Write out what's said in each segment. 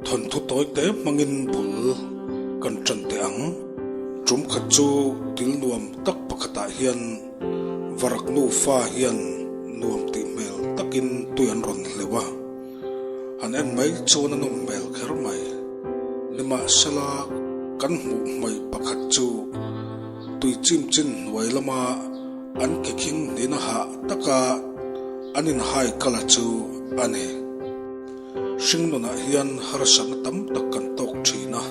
Thawnthu tawite hmangin bul kan ṭan teh ang. Ṭum khat chu dil nuam tak pakhatah hian Varak nufa hian nuam tih hmel takin tui an rawn hleuh a. Han en mai chuan a nawm hmel kher mai. Nimahsela kan hmuh hmaih pakhat chu tui chim chin hnuai lama an ke khing hnihna hah taka an inhai kala chu a ni. Hringnunah hian harsatna tam tak kan tawk thin a,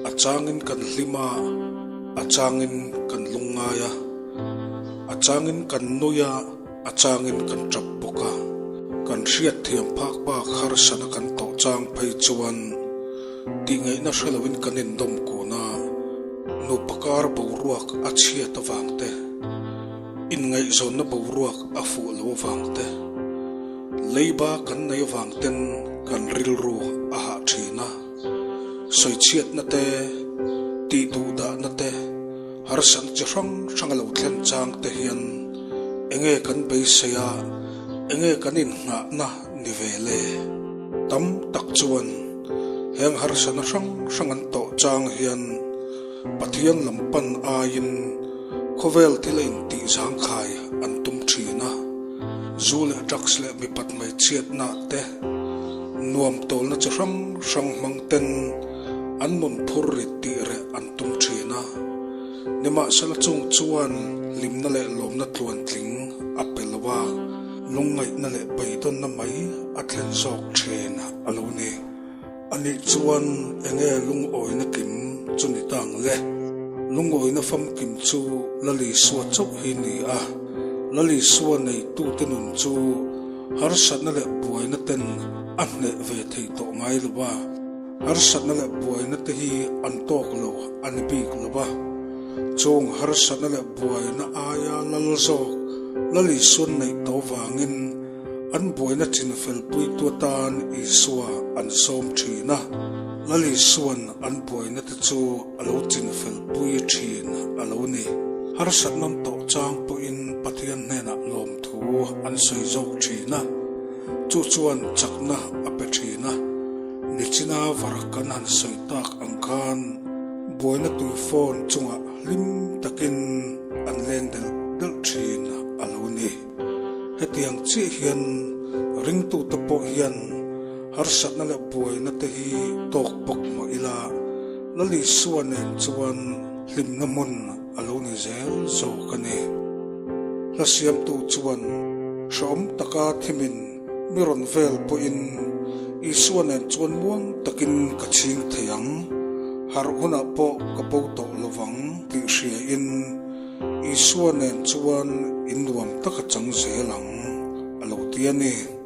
a changin kan hlim a, a changin kan lungngai a, a changin kan nui a, a changin kan tap bawk a. Kan hriat thiam phak bak harsatna kan tawh chang phei chuan tihngaihna hre loin kan indawm kun a, nupa kar boruak a chhiat avang te, inngaihzawnna boruak a fuh lo avang te, Leiba kan nei avang ten kan rilru a hah thin a, sawichhiatna te, tih duhdahna te, harsatna chi hrang hrang a lo thlen chang te hian enge kan beisei a, enge kan innghahna ni ve le? Tam tak chuan heng harsatna hrang hrang an tawh chang hian Pathian lam pan aiin khawvel thil a intih zangkhai an tum thin a. Zu leh drugs leh mipat hmeichhiatna te nuam tawlna chi hrang hrang hmang ten an nun phur rit tih reh an tum thin a. Nimahsela chung chuan hlimna leh lawmna tluantling a pe lo a, lungngaihna leh beidawnna mai a thlen zawk thin a lo ni. Anih chuan enge lungawina kim chu ni ta ang le? Lungawina famkim chu Lalisua chauh hi ni a, Lalisua neitute nun chu harsatna leh buaina ten a hneh ve thei tawh ngai lo a, harsatna leh buaina te hi an tawk lo a ni bik lo a. Chung harsatna leh buaina aia lal zawk Lalisuan neih tawh vangin, An buaina chinfelpuitu atan Isua an sawm thin a, Lal Isua'n an buaina te chu a lo chinfelpui thin a lo ni. Harsatna an tawh chang pawhin Pathian hnenah lawmthu an sawi zawk thin a, chu chuan chakna a pe thin a. Nichina varak kan han sawi tak ang khan buaina tui phone chungah hlim takin an leng delh delh thin a lo ni. Hetiang chiah hian ringtute pawh hian harsatna leh buaina te hi tawk bawk mah ila, Lal Isua nen chuan hlimna hmun a lo ni zel zawk a ni. Hla siamtu chuan hrehawm taka thimin mi rawn vel pawhin Isua nen chuan muang takin ka chhing thei ang, harh hunah pawh ka bo tawh lovang tih hriain, Isua nen chuan in nuam taka chang zel ang, a lo ti a ni.